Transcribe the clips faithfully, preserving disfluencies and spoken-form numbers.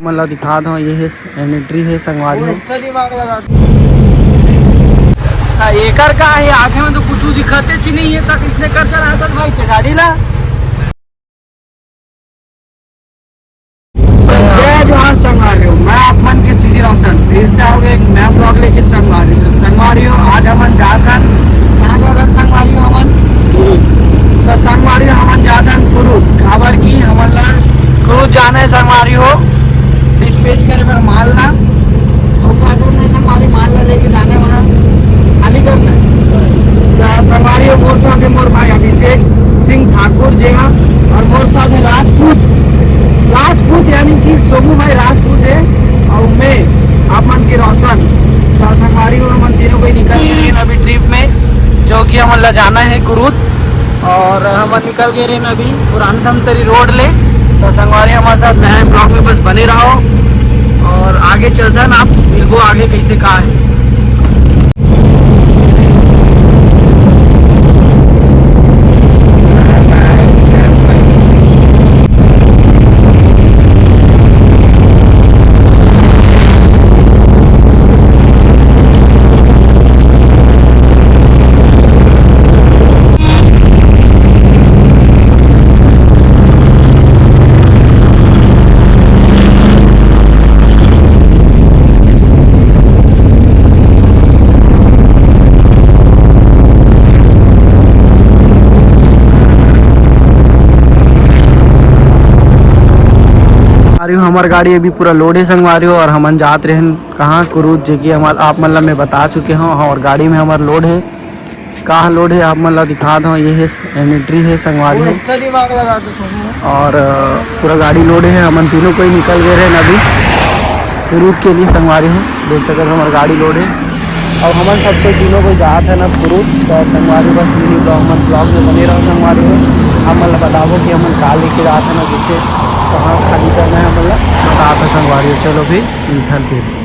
मन ला दिखा दो, ये है एंट्री है संगवारी हो। हाँ, एकर का है, आगे में तो कुछ दिखते ची नहीं है, तक इसने कर चला था भाई ते गाड़ी ला। जय जोहार संगवारी हो, मैं आप मन के सीजी रोशन फिर से आओगे एक नया ब्लॉग लेके संगवारी हो। तो संगवारी हो, आज हमन जात हन, कहाँ जात हन संगवारी हो हमन? तो संगवारी हो, हमन जात हन कुरूद, काबर की हमन ला कुरूद जाना है संगवारी हो। डिस्पैच करे बर माल ला। अउ का करना है संगवारी, माल ला लेके जाना है वहाँ, खाली करना है। त संगवारी हो, मोर साथ है मोर भाई अभिषेक सिंह ठाकुर जी हा, और मोर साथ है राजपूत, राजपूत यानी कि सोमू भाई राजपूत है, और मैं आप मन के रोशन। त संगवारी हो, हमन तीनों कोई निकल गए हैं अभी ट्रिप में, जो कि हमन ला जाना है कुरूद। और हमन निकल गए रहे अभी पुरान धमतरी रोड ले। तो संगवारी हमारे साथ नए ब्लॉग में बस बने रहो, और आगे चलता है ना, आप मिलबो आगे कैसे का है। संगवारी हो, हमर गाड़ी अभी पूरा लोड है संगवारी हो, और हमन जात रहन कहाँ कुरूद, जे कि हमर आप मन ला मैं बता चुके हूँ, और गाड़ी में हमर लोड है। का लोड है आप मन ला दिखा दो, ये है एंट्री है संगवारी हो। और अ, पूरा गाड़ी लोड है, हमन तीनों कोई निकल गए रहे अभी कुरूद के लिए संगवारी हो। देख सकत हो हमर गाड़ी लोड है, और हमन सब कोई तीनों कोई जात है ना कुरूद। तो संगवारी बस मिनी ब्लॉग, हमन ब्लॉग में बने रहो संगवारी हो। हमन ला बताबो कि हमन का लेके जात है ना, जैसे कहाँ खाली करना है हमन ला। बतात है संगवारी हो, चलो फिर मिलथन फिर।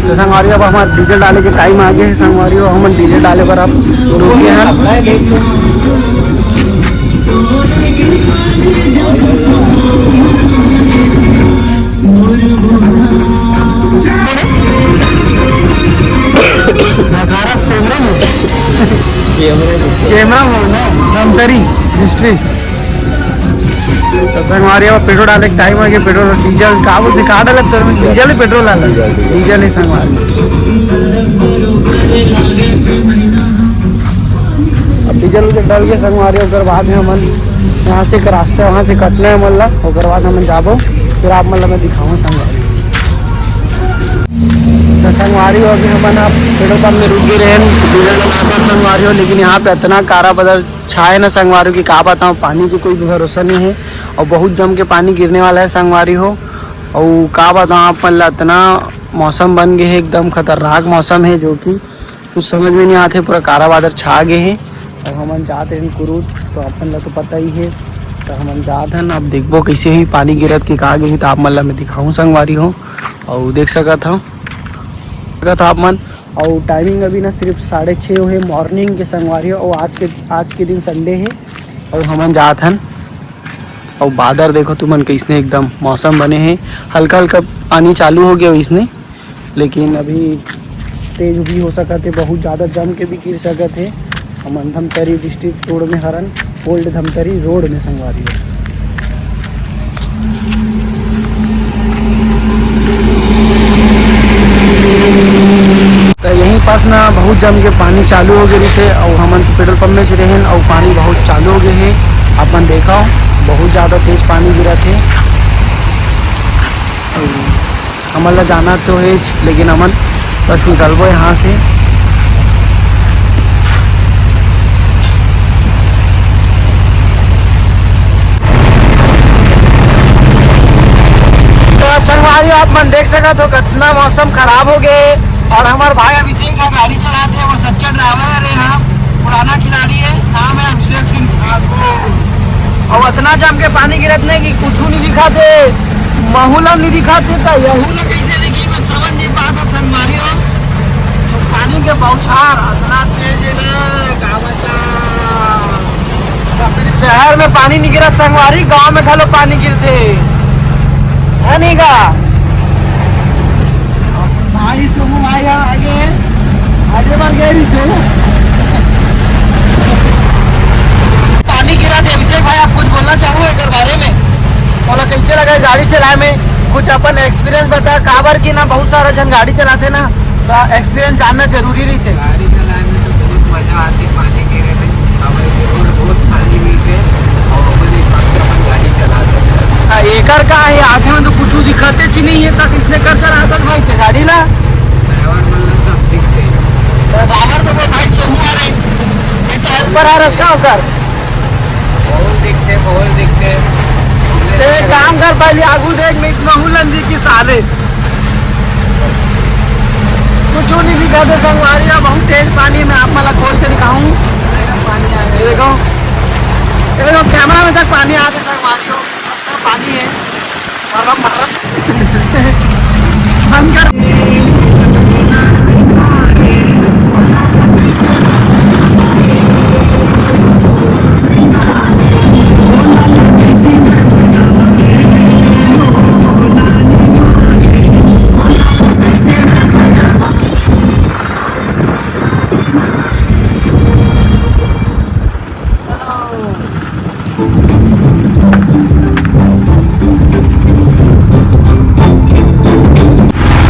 तो संगवारी, अब हमार डीजल डाले के टाइम आ गया है संगवारी, अब हमन डीजल डाले बर अब रुके हैं। नगारा सेमरा में। सेमरा में ना, धमतरी डिस्ट्रिक्ट। तो संगवारी, अब पेट्रोल डाले के टाइम आ गया। पेट्रोल, डीजल का बोलते, का डाले तेरे में? डीजल ही पेट्रोल डाले। डीजल ही संगवारी। अब डीजल उजल डाल के संगवारी, ओकर बाद में हमन यहाँ से एक रास्ता वहाँ से कटना है हमन ला, ओकर बाद हमन जाबो, फिर आप मन ला मैं दिखाऊँ संगवारी। तो संगवारी हो, अभी हमन आप पेट्रोल पंप में रुक गए रहे, डीजल डलाबो संगवारी हो, लेकिन यहाँ पे इतना कारा बादल छाए ना संगवारी हो कि का बताऊँ, पानी की कोई भी भरोसा नहीं है और बहुत जम के पानी गिरने वाला है संगवारी हो। और का बताऊँ आप मन ला, इतना मौसम बन गए है एकदम खतरनाक मौसम है, जो कि कुछ समझ में नहीं आते, पूरा कारा बादल छा गए है। अब हमन जात रहे कुरूद, तो अपन ला तो पता ही है, तो हमन जात हन। अब देखबो कैसे ही पानी गिरत के का गई, तो आप मन ला मैं दिखाऊँ संगवारी हो। और देख सकत हो, सकत हो आप मन। और टाइमिंग अभी ना सिर्फ साढ़े छः है मॉर्निंग के संगवारी हो, और आज के, आज के दिन संडे है। और हमन जात हन, और बादर देखो तुमन कैसने एकदम मौसम बने है, हल्का हल्का पानी चालू हो गया इसने, लेकिन अभी तेज भी हो सकत है, बहुत ज़्यादा जम के भी गिर सकत है। हमन धमतरी डिस्ट्रिक्ट रोड में हरन, ओल्ड धमतरी रोड में संगवारी हो। तो यहीं पास ना बहुत जम के पानी चालू हो गए थे, और हमन तो पेट्रोल पंप में से रहेन, और पानी बहुत चालू हो गए है। अपन देखा, बहुत ज़्यादा तेज पानी गिरा थे। हमन ला जाना तो है, लेकिन हमन बस निकलबो यहाँ से। तो संगवारी, आप मन देख सकत हो, कितना मौसम खराब हो गए। और हमार भाई अभिषेक का गाड़ी चलाते हैं, वो सच्चा ड्राइवर है रे। हाँ, पुराना खिलाड़ी है, नाम है अभिषेक सिंह। और इतना जम के पानी गिरत नहीं कि कुछ नहीं दिखा थे, महूला नहीं दिखा थे, तो यहूला कैसे दिखी, मैं समझ नहीं पाता संगवारी हो। तो पानी के बौछार इतना तेज है ना, का बता। तो फिर शहर में पानी नहीं गिरा संगवारी, गांव में घलो पानी गिरते है नहीं का? भाई सोमू भाई आगे, आगे बढ़ गए रही सोमू। पानी गिरा थे। अभिषेक भाई, आप कुछ बोलना चाहो एकर बारे में? बोला, कैसे लगा गाड़ी चलाए में? कुछ अपन एक्सपीरियंस बता, काबर की ना बहुत सारा जन गाड़ी चलाते ना, तो एक्सपीरियंस जानना जरूरी रही थे। गाड़ी चलाए में तो बहुत मजा आती पानी गिरे में। हमारे रोड बहुत खाली मिलते और अपन एक बार अपन गाड़ी चला सकते हैं। हाँ, एकर का है, आगे में तो कुछ दिखाते ची नहीं है, तक इसने कर चला था भाई ते गाड़ी ला। ड्राइवर मन ला सब दिखते। तो ड्राइवर तो वो भाई सोमू आ रहे, ये तो हेल्पर आ रहा का होकर। बहुत दिखते, बहुत दिखते। ते काम कर, पहले आगू देख, नहीं तो महू लंदी की साले। कुछ नहीं दिखा दे संगवारी, बहुत तेज पानी। मैं आप मला खोल के दिखाऊं। पानी आ गया। देखो, देखो, कैमरा में तक पानी आ गया संगवारी, पानी है। मरम, मरम। बंद कर।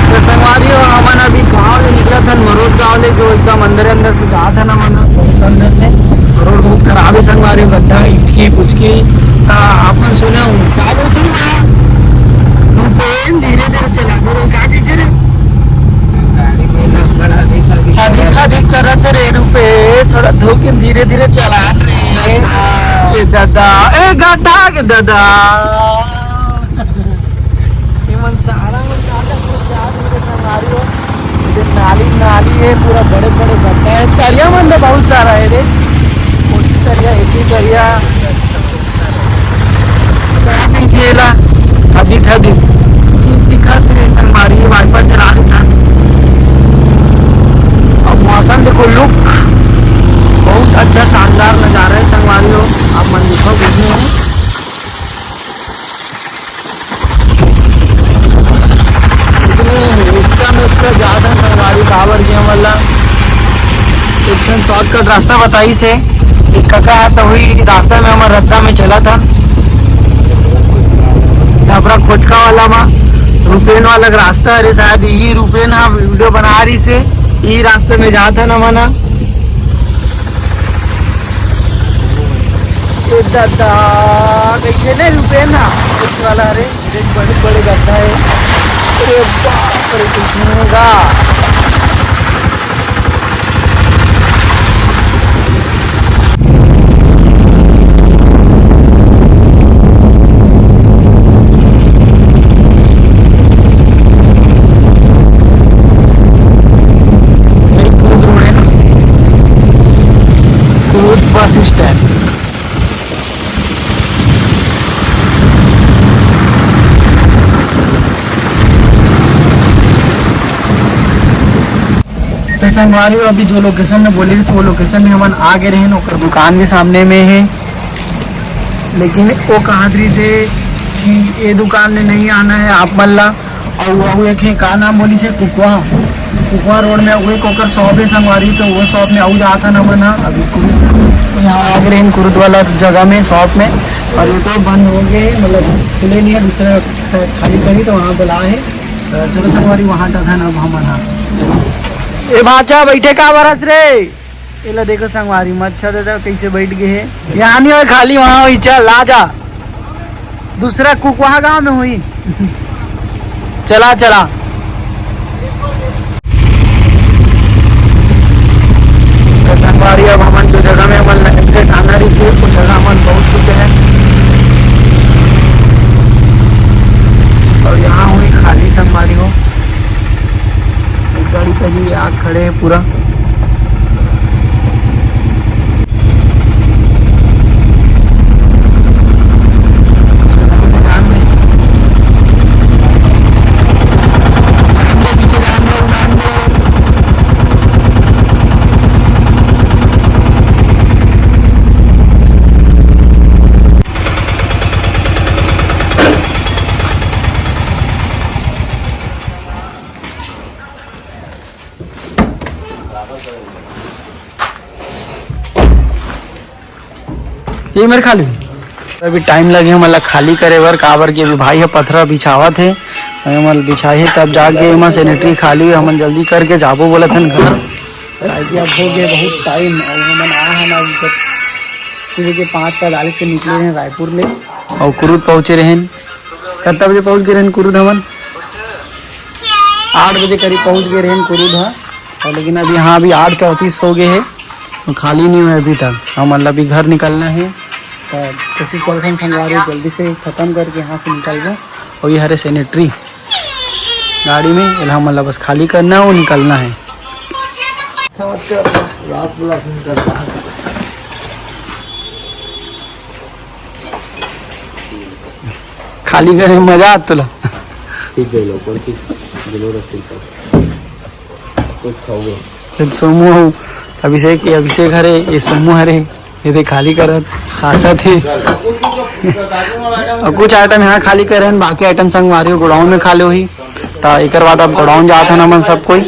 तो संगवारी हो, हमन अभी गांव ले निकलत हन, मरोट गांव ले, जो एकदम अंदर अंदर से जात हन हमन, बहुत अंदर से। रोड बहुत खराब है संगवारी हो, गड्ढा, इचकी पुचकी। ता आपन सुने हो, का बोलते हैं? रुपेन, धीरे धीरे चला, बोलो, का कहिसे रे? गाड़ी में ना बड़ा अधिक अधिक अधिक अधिक करत रे रुपेन, थोड़ा धोके धीरे धीरे चला रे। ए दादा, ए गड्ढा के दादा। ये मन सारा मन का का कुछ याद नहीं रहे संगवारी हो। ये नाली, नाली है, पूरा बड़े बड़े गड्ढा है, तरिया मन तो बहुत सारा है रे। कोची तरिया, एती तरिया। का कहिथे एला? अभी था दिन। ये चिखा थे संगवारी, वाइपर चला लेता। अब मौसम देखो, लुक बहुत अच्छा, शानदार नज़ारा है संगवारी हो। आप मन देखो, कुछ नहीं है। इतने हिचका मिचका ज्यादा संगवारी, काबर के हमन ला एक ठन शॉर्टकट रास्ता बताइस हे एक कका, तो वही रास्ता में हमर रद्दा में चलत हन। डबरा खोचका वाला मा रुपेन वाला रास्ता हरे, शायद यही रुपेन हा वीडियो बना रहिस हे, यही रास्ते में जात हन हमन हा। ए दादा, कइसे नहीं रुपेन हा, खोच वाला हरे। देख, बड़े बड़े गड्ढा है। अरे बाप रे, कितने का। ये कूद रोड है ना, कूद बस स्टैंड। तो संगवारी हो, अभी जो लोकेशन में बोले रहिस, वो लोकेशन में हमन आ गए रहेन, ओकर दुकान के सामने में है। लेकिन वो कहत रहिस हे कि ये दुकान में नहीं आना है आप मन ला। और वो एक है, का नाम बोलिस हे, कुकवा, कुकवा रोड में वो एक ओकर शॉप है संगवारी, तो वो शॉप में आऊ जात हन हमन हा। अभी कुरु-, यहाँ आ गए रहेन कुरुद वाला जगह में, शॉप में, और ये तो बंद हो गए, मतलब खुले नहीं है, दूसरा खाली करी तो वहाँ बुला है। तो चलो संगवारी, वहाँ जात हन अब हमन हा। ए भांचा, बैठे का बरस रे? एला देखो संगवारी, मच्छर दादा कैसे बैठ गए हे। यहाँ नहीं होय खाली, वहाँ होई, चल आ जा। दूसरा कुकवाहा गांव में होई। चला चला। तो संगवारी, अब हमन जो जगह में हमन लाइन से खाना रही से, वो जगह हमन पहुंच चुके हैं। और यहाँ हुई खाली संगवारी हो, गाड़ी पे भी आग खड़े हैं पूरा। ये मेरे खाली। अभी टाइम लगे हमन ला खाली करे बर, काबर कि अभी भाई ह पथरा बिछावत हे, हमन बिछाही तब जाके एमा सैनिटरी खाली होई। हमन जल्दी करके जाबो बोलत हन घर, काहे कि अब हो गए बहुत टाइम। और हमन आ हन अभी तक, सुबह के पाँच पैंतालीस से निकले रहे रायपुर ले, और कुरुद पहुँचे रहेन। कत्ता बजे पहुँच गए रहेन कुरुद हमन? आठ बजे करीब पहुँच गए रहेन कुरुद ह। और लेकिन अभी, हाँ, अभी आठ चौंतीस हो गए हे, तो खाली नहीं हुए अभी तक। हमन ला अभी घर निकलना है, तो कोशिश करथन संगवारी जल्दी से खत्म करके यहाँ से निकलबो। और ये हरे सैनिटरी गाड़ी में, एला हमन ला बस खाली करना है और निकलना है। समझ कर रात बुला फोन करता है। खाली करे में मजा आत तोला। ठीक है, लो, कौन सी जरूरत है? कुछ खाओगे? फिर सोमू हो, अभिषेक, ये अभिषेक हरे, ये सोमू हरे, ये देख खाली करत, खासा थे। और कुछ आइटम यहाँ खाली करे हैं, बाकी आइटम संगवारी हो गोडाउन में खाली होही। तो एकर बाद अब गोडाउन जात हन हमन सब कोई।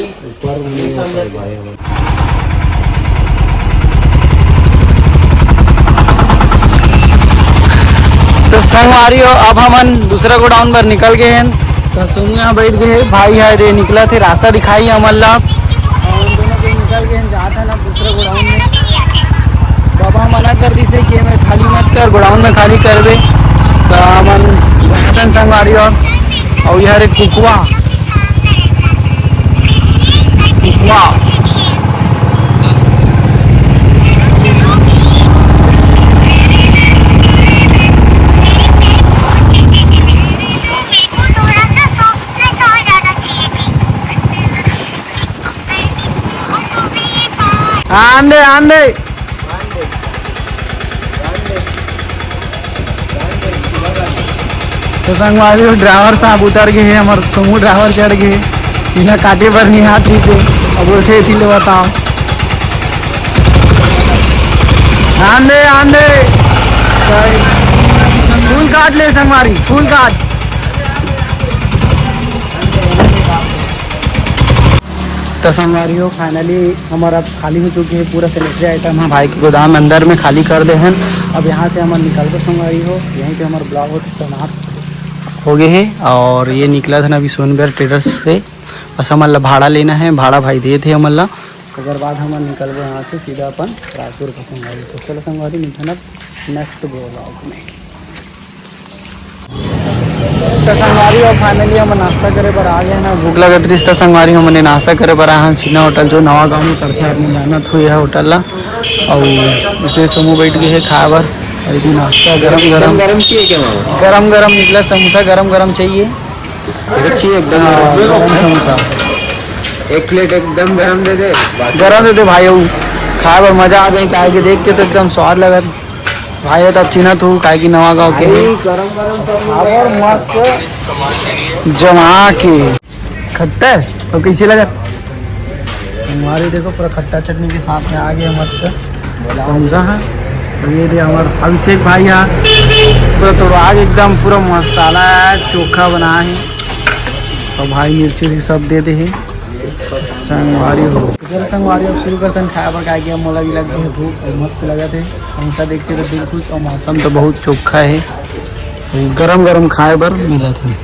तो संगवारी हो, अब हमन दूसरा गोडाउन बर निकल गए हैं। तो सोमू यहाँ बैठ गए हैं, भाई है दे निकला थे, रास्ता दिखाई हमन ला। और हम दोनों कोई निकल गए हैं, जात हन अब दूसरा गोडाउन में। बाबा मना कर दिसे कि एमे खाली मत कर, गोडाउन में खाली करबे। तो हमन जात हन संगवारी हो। और ये हरे कुकवा। वाह। आन दे, आन दे। तो संगवारी हो, ड्राइवर साहब उतर गए हैं, हमर सोमू ड्राइवर चढ़ गए, इन्हें काटे बर नहीं हाथ पीछे। अब उठे थी ले बताओ। आन दे, आन दे। फूल काट ले संगवारी, फूल काट। तो संगवारी हो, finally हमर अब खाली हो चुके हैं पूरा सैनिटरी आइटम। हम भाई के गोदाम अंदर में खाली कर दे हैं। अब यहाँ से हमर निकलबो संगवारी हो, यहीं पे हमर ब्लॉग होते समाप्त हो गए है। और ये निकला था ना अभी सोनगर ट्रेडर्स से, बस हमन ला भाड़ा लेना है, भाड़ा भाई दे थे हमन ला। ओकर बाद हमन निकलबो यहाँ से सीधा अपन रायपुर का संगवारी। तो चलो संगवारी, मिलते हैं अब नेक्स्ट ब्लॉग में। तो संगवारी, अब finally हम नाश्ता करे बर आ गए ना। भूख लगत रहिस त संगवारी, हमन नाश्ता करे बर आए हन सीना होटल, जो नवा गांव में पड़थे। आपने जानत हो यह होटल ला। और इसमें सोमू बैठ गए है खाए बर। और इधर नाश्ता गरम एकदम गरम। गरम चाहिए क्या मामा? गरम गरम निकला समोसा, गरम गरम चाहिए। चाहिए एकदम हाँ, गरम। गरम समोसा। एक प्लेट एकदम गरम दे दे। गरम दे दे भाई, वो खाए बर मजा आ जाए, काहे कि देख के तो एकदम स्वाद लगत। भाई, ये तो अब चिन्हत हो, काहे कि नवा गांव के है। भाई, गरम गरम सब और मस्त जमा के। खट्टा है? तो कैसे लगा? हमारे देखो, पूरा खट्टा चटनी के साथ में आ गया मस्त समोसा है। और ये दे हमारा अभिषेक भाई है, पूरा तोड़वा के एकदम पूरा मसाला है, चोखा बना है। और भाई मिर्ची उर्ची सब दे दे है। संगवारी हो। इधर संगवारी अब शुरू करथन खाए बर, काहे कि अब मोला भी लग गई है भूख, और मस्त लगत है। समोसा देख के तो दिल खुश, और मौसम तो बहुत चोखा है, गरम गरम खाए बर मिलत है।